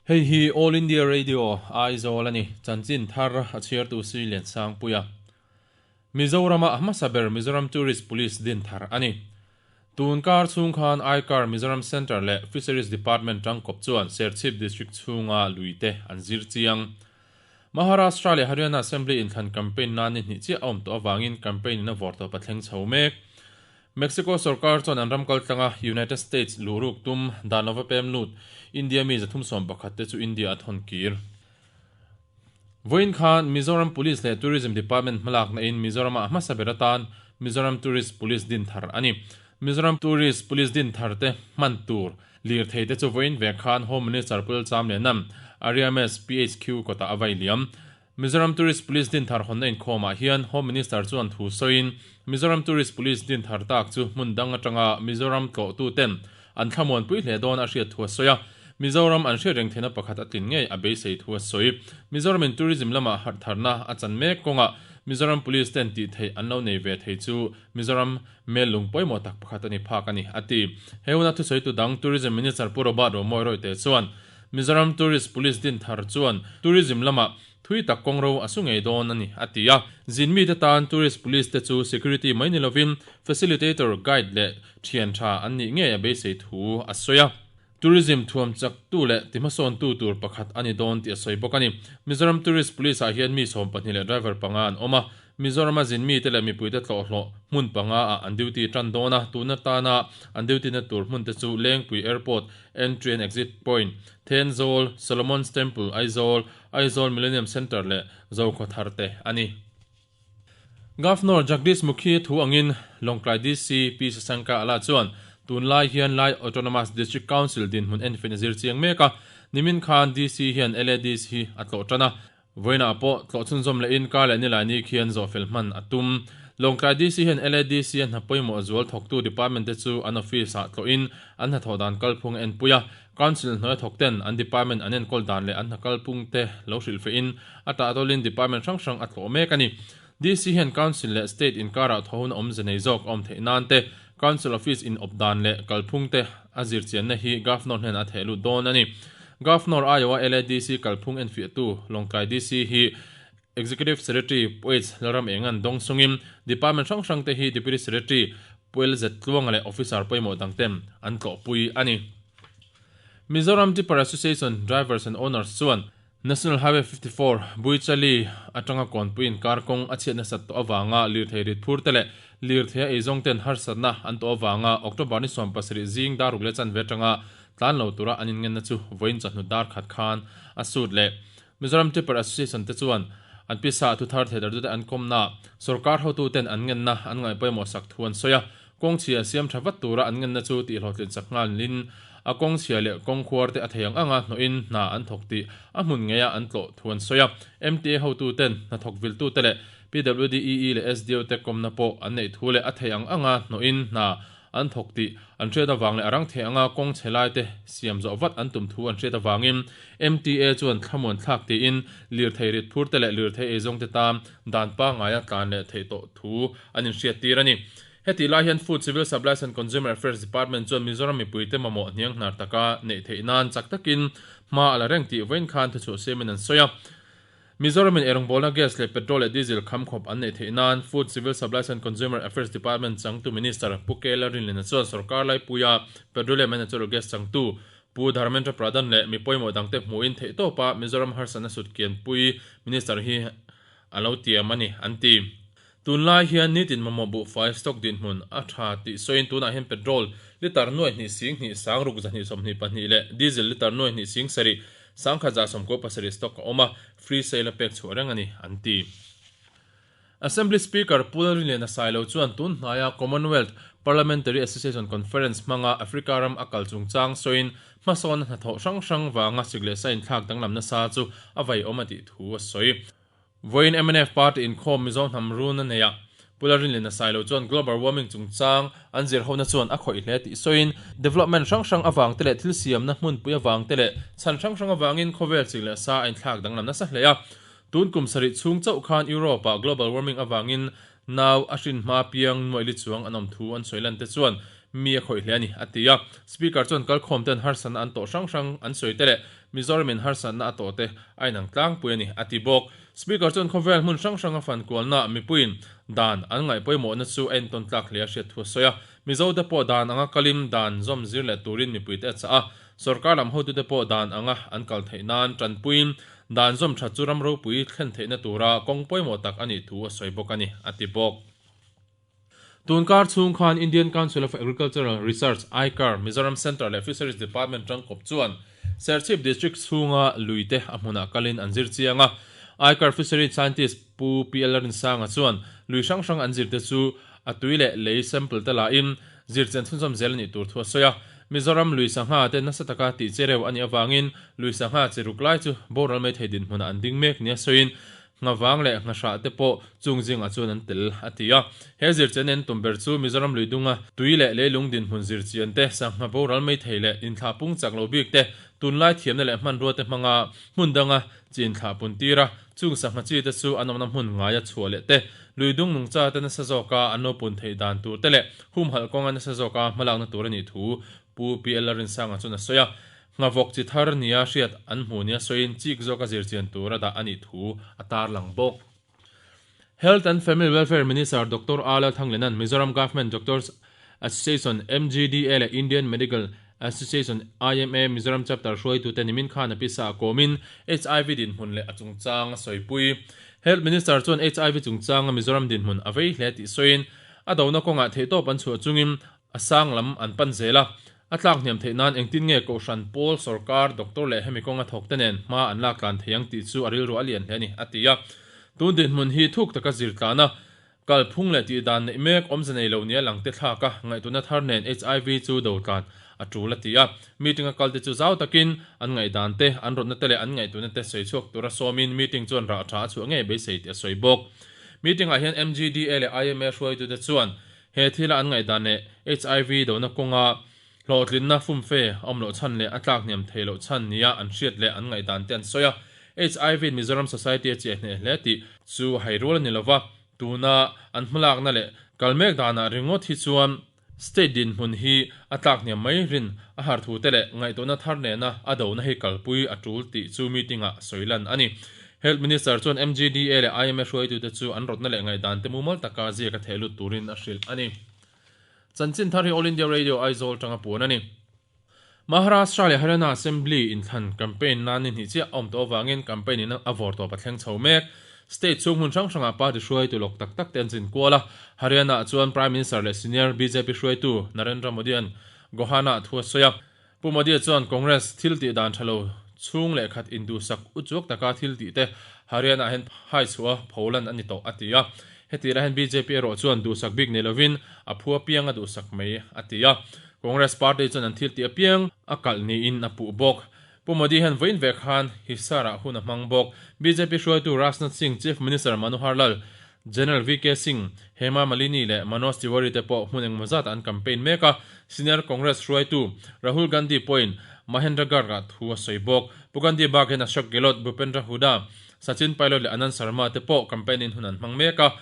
Hei hi All India Radio, Aizawl a ni. Chanchin thar a chhiartu Sri Liansangpuia. Mizorama a hmasa ber Mizoram Tourist Police din thar a ni. Tun kar chhung khan ICAR Mizoram Centre leh Fisheries Department tangkawp chuan Serchhip District chhunga lui te an zir chiang. Maharashtra leh Haryana Assembly inthlan campaign nan ni hnih chiah a awm tawh avangin campaign in a vawr tawp a thleng chho mek. Mexico sorkar chuan an ram kaltlanga United States luhruk tum dan lova pem lut India mi 311 te chu India a thawn kir. Vawiin khan Mizoram Police leh Tourism Department hmalakna in Mizoram ah hmasa ber atan Mizoram Tourist Police din thar a ni. Mizoram Tourist Police din thar te hman tur lirthei te chu vawiin vek khan Home Minister Pu Lalchamlianam Ariames PHQ kawtah a vai liam. Mizoram Tourist Police din thar hawnna inkhawmah hian Home Minister chuan thu sawiin Mizoram Tourist Police din thar tak chu hmun dang atanga Mizoram tlawhtu ten an thlamuanpui hle dawn a hriat thu a sawi a. Mizoram an hriat reng theihna pakhat a tlin ngei a beisei thu a sawi. Mizoramin tourism lamah harh tharna a chan mek kawngah Mizoram Police ten tih theih an lo nei ve thei chu Mizoram mel lung pawimawh tak pakhat a ni phak a ni, a ti. He huna thusawitu dang Tourism Minister Pu Robert Romawia Rawite chuan Mizoram Tourist Police din thar chuan tourism lamah Thui tak kawng ro a su ngei dawn a ni, a ti a. Zin mite tan Tourist Police te chu security mai ni lovin facilitator, guide leh thian tha an nih ngei a beisei thu a sawi a. Tourism thuam chaktu leh tihmasawntu tur pakhat a ni dawn tih a sawi bawk a ni. Mizoram Tourist Police ah hian mi 12 leh driver panga an awm a. Mizorama zin mite leh mipuite tlawhhlawh hmun panga ah an duty tan dawn a, tuna tana an duty na tur hmun te chu Lengpui Airport Entry and Exit Point, Thenzawl, Solomon's Temple, Aizawl, Aizawl Millennium Centre leh Zokhaw thar te a ni. Governor Jagdish Mukhi thu angin Lawngtlai DC Pi Sasanka Ala chuan tunlai hian Lai Autonomous District Council dinhmun enfin a zir chiang mek a, nimin khan DC hian LADC hi a tlawh tan a, Vawiinah pawh tlawh chhunzawm lehin kar leh nilai ni khian zawhfel hman a tum. Lawngtlai DC hian LADC a hna pawimawh zual thawktu department te chu an office ah tlawhin an hnathawh dan kalphung a enpui a. Council hnuaia thawk ten an department an enkawl dan leh an hna kalphung te lo hrilhfehin a tahtawlin department hrang hrang a tlawh mek a ni. DC hian Council leh State inkarah thawhun awmze nei zawk a awm theih nan te, Council Office in awp dan leh kalphung te a zirchianna hi Governor hnenah a theh lut dawn a ni. Governor aiawha LADC kalphung enfiahtu Lawngtlai DC hi Executive Secretary Pu H Lalram Engan dawng sungin Department hrang hrang te hi Deputy Secretary Pu LZ Tluanga leh Officer pawimawh dang ten an tlawhpui a ni. Mizoram Tipper Association Drivers and Owners chuan National Highway 54, Buichali atanga kawnpui inkar kawng a chhiat nasat tawh avanga lirthei rit phur te leh lirtheia eizawng ten harsatna an tawh avanga October ni 17 zing dar ruk leh chanve atanga tlan lo tura an inngenna chu vawiin chawhnu dar khat khan a sut leh. Mizoram Tipper Association te chuan an pisa a thuthar theihdartute an kawmna sorkar hotuten an ngenna an ngaihpawimawh sak thu an sawi a, Kawng chhia siam tha vat tura an ngenna chu tihhlawhtlin chak nghalin a kawng chhia leh kawng khuar te a thei ang anga hnawhin hna an thawk tih a hmun ngeia an tlawh thu an sawi a. MTA hotuten hnathawk viltute leh PWDEE leh SDO te kawmna pawh an neih thu leh a thei ang anga hnawhin hna an thawk tih an hriat avang leh a rang thei anga kawng chhe lai te siam zawh vat an tum thu an hriat avangin MTA chuan thlamuan thlak tiin lirthei rit phur te leh lirthei eizawng te tan dan pangngaia tlan leh theih tawh thu an inhriattir a ni. Hetih lai hian Food, Civil Supplies and Consumer Affairs Department chuan Mizoram mipuite mamawh hniang hnar taka neih theih nan chak takin hma a la reng tih vawiin khan thuchhuah siamin an sawi a. Mizoramin eirawngbawlna gas leh petrol leh diesel kham khawp an neih theih nan Food, Civil Supplies and Consumer Affairs Department changtu Minister Pu K Lalrinliana chuan sorkar laipuia Petroleum and Natural Gas changtu Pu Dharmendra Pradhan leh mi pawimawh dangte hmuhin theihtawpa Mizoram harsatna sutkianpui Minister hi a lo tiam a ni, an ti. Tunlai hian nitin mamawh buhfai stock dinhmun a tha tih sawiin tunah hian petrol litre nuai hnih sing hnih sang ruk zahnih 22 leh diesel litre nuai hnih sing sarih sangkhat za 97 stock a awm a, free sale a pek chhuah reng a ni, an ti. Assembly Speaker Pu Lalrinliana Sailo chuan tun hnaia Commonwealth Parliamentary Association Conference hmanga Africa ram a kal chungchang sawiin hmasawnna hnathawh hrang hrang vanga sik leh sa inthlak danglam nasa chu a veiawm a tih thu a sawi. Vawiin mnf party inkhawm Mizo hnam run a nei a, Pu Lalrinliana Sailo chuan global warming chungchang an zirhona chuan a khawih hle tih sawiin, development hrang hrang avang te leh thil siamna hmunpui avang te leh chhan hrang hrang avangin khawvel chik leh sa a inthlak danglam nasa hle a. Tun kum sarih chhung chauh khan Europe ah global warming avangin nau a hrin hma piang nuaih li chuang an awm thu an sawi lan te chuan mi a khawih hle a ni, a ti a. Speaker chuan kalkhawmte'n harsatna an tawh hrang hrang an sawi te leh Mizoramin harsatna a tawh te a inang tlangpui a ni, a ti bawk. Speaker chuan khawvel hmun hrang hranga fankualnaah mipuiin dan an ngaih pawimawhna chu a entawn tlak hle a hriat thu a sawi a. Mizote pawh dan anga kalin dan zawm zir leh turin mipuite a chah a. Sorkar lam hotute pawh dan anga an kal theih nan tanpuiin dan zawm that chu ram ropui thlen theihna tura kawng pawimawh tak a nih thu a sawi bawk a ni, a ti bawk. Tun kar chhung khan Indian Council of Agricultural Research, ICAR, Mizoram Centre leh Fisheries Department tangkawp chuan Serchhip District chhunga luite a hmunah kalin an zir chiang a. ICAR Fisheries Scientist Pu PL Rinsanga chuan lui hrang hrang an zirte chu a tui leh lei sample te lahin zir chen chhunzawm zel a nih tur thu a sawi a. Mizoram lui sangha te nasa taka tih che reuh a nih avangin lui sangha chi ruk lai chu boral mai thei dinhmunah an ding mek nia sawiin Nghavang leh nghahrah te pawh chung zingah chuan an tel, a ti a. He zirchian en tum ber chu Mizoram luidunga tui leh leilung dinhmun zirchian te, sangha boral mai thei leh inthlah pung chak lo bik te, tunlai thiamna leh hmanrua te hmanga hmun danga chi inthlah pun tir a, chung sangha chi te chu an awmna hmun ngaia chhuah leh te, luidung nungcha te nasa zawka an lo pun theih dan tur te leh humhalh kawnga nasa zawka hmalakna tur a nih thu Pu PL Rinsanga chuan a sawi a. Nghavawk chi thar nia hriat an hmu nia sawiin chik zawka zirchian tur a dah a nih thu a tarlang bawk. Health and Family Welfare Minister Doctor A Lalthanglena'n Mizoram Government Doctors Association, MGDA, leh Indian Medical Association, IMA, Mizoram Chapter hruaitute nimin khan a pisa a kawmin HIV dinhmun leh a chungchang a sawipui. Health Minister chuan HIV chungchanga Mizoram dinhmun a vei hle tih sawiin a dona kawngah theihtawp an chhuah chungin a sang lam an pan zel a. A tlak hniam theih nan engtin nge Kohhran, Pawl, Sorkar, Doctor leh hemi kawnga thawk te nen hma an lak tlan thei ang tih chu a rilru a lian hle a ni, a ti a. Tun dinhmun hi thuk taka zir tlan a, kalphung leh tihdan neih mek awmze nei lo nia lang te thlak a, ngaihtuahna thar nen HIV chu do tlan a tul a ti a. Meeting a kal te chu zau takin an ngaihdan te, an rawtna te leh an ngaihtuahna te sawi chhuak tura sawmin meeting chuan rah tha a chhuah ngei beisei tih a sawi bawk. Meeting ah hian MGDA leh IMA hruaitute chuan He thila an ngaihdan leh HIV dona kawnga hlawhtlinna fumfe a awm loh chhan leh a tlak hniam theih loh chhan nia an hriat leh an ngaihdan te an sawi a. HIV in Mizoram Society a chiah hneh hle tih chu hai rual a ni lova, tuna an hmalakna leh kal mek danah ringawt hi chuan state dinhmun hi a tlak hniam mai rin a har thu te leh ngaihtuahna thar nena a dona hi kalpui a tul tih chu meeting-ah sawi lan a ni. Health Minister chuan MGDA leh IMA hruaitute chu an rawtna leh ngaihdan te mumal taka ziak a theh lut turin a hrilh a ni. Chanchin thar hi All India Radio Aizawl tanga puan a ni. Maharashtra leh Haryana Assembly inthlan campaign nan ni hnih chiah a awm tawh avangin campaign in a vawr tawp a thleng chho mek. State chhung hmun hrang hrangah party hruaitu lawk tak tak te an zin kual a. Haryana ah chuan Prime Minister leh senior bjp hruaitu Narendra Modi-a'n Gohana ah thu a sawi a. Pu Modi chuan Congress thil tih dan tha lo chhung leh khat induhsak uchuak taka thil tih te Haryana hian hai chhuah a pholan a ni tawh a ti a. Heti lai hian bjp erawh chuan duhsak bik nei lovin a phu apiang a duhsak mai a ti a. Congress party chuan an thil tih apiang a kalh niin a puh bawk. Pu Modi hian vawiin ve khan Hisar-ah hun a hmang bawk. Bjp hruaitu Rajnath Singh, Chief Minister Manohar Lal, General VK Singh, Hema Malini leh Manoj Tiwari te pawh hmun engmaw zat an campaign mek a, senior Congress hruaitu Rahul Gandhi pawhin Mahendragarh-ah thu a sawi bawk. Pu Gandhi bak hian Ashok Gehlot, Bhupendra Hooda, Sachin Pilot leh Anand Sharma te pawh campaign-in hun an hmang mek a.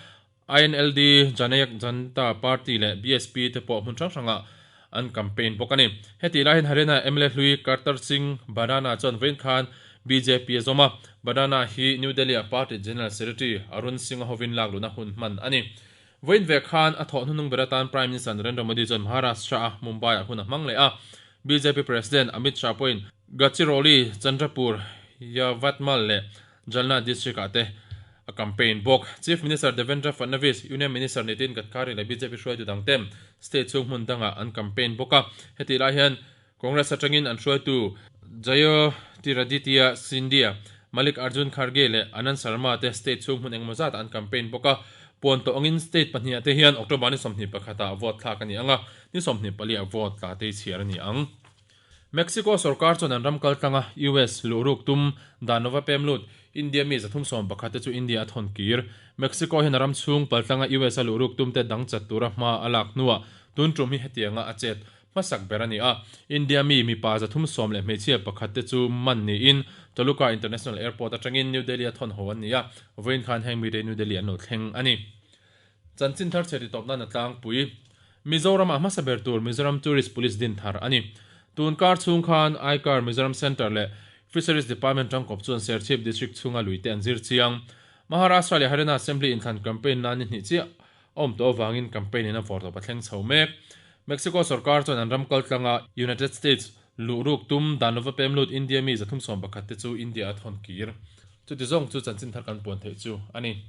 INLD, Janayak Janata Party leh BSP te pawh hmun hrang hrangah an campaign bawk a ni. Hetih lai hian Haryana mla hlui Kartar Singh Bhadana chuan vawiin khan bjp a zawm a, Bhadana hi New Delhi-a party General Secretary Arun Singh-a hovin lak luhna hun hman a ni. Vawiin ve khan a thawh hnuhnung ber atan Prime Minister Narendra Modi chuan Maharashtra-a Mumbai-ah hun a hmang leh a, bjp President Amit Shah pawhin Gadchiroli, Chandrapur, Yavatmal leh Jalna district-ah te a campaign bawk. Chief Minister Devendra Fadnavis, Union Minister Nitin Gadkari leh bjp hruaitu dang te state chhung hmun dangah an campaign bawk a. Hetih lai hian Congress atangin an hruaitu Jyotiraditya Scindia, Malik Arjun Kharge leh Anand Sharma te state chhung hmun engemaw zatah an campaign bawk a. Puan tawh angin state pahniha te hian October ni 21 ah vote thlak a ni ang a, ni 24 ah vote tla te chhiar a ni ang. Mexico sorkar chuan an ram kaltlanga US luhruk tum dan lova pem lut India mi 311 te chu India a thawn kir. Mexico hian a ram chhung paltlanga US a luhruk tum te dang chat tura hma a lak hnuah tun tum hi hetianga a chet hmasak ber a ni a. India mi mipa 310 leh hmeichhia pakhat te chu man niin Toluca International Airport atangin New Delhi a thawn ho an ni a, vawiin khan heng mite New Delhi an lo thleng a ni. Chanchin thar chhe titawp nan a tlangpui. Mizoram-a hmasa ber tur Mizoram Tourist Police din thar a ni. Tun kar chhung khan ICAR Mizoram Centre leh Fisheries Department tangkawp chuan Serchhip District chhunga lui te an zir chiang. Maharashtra leh Haryana Assembly inthlan campaign nan ni hnih chiah a awm tawh avangin campaign in a vawrtawp a thleng chho mek. Mexico sorkar chuan an ram kaltlanga United States luh ruk tum dan lova pem lut India mi 311 te chu India a thawn kir. Chuti zawng chu chanchin thar kan puan theih chu a ni.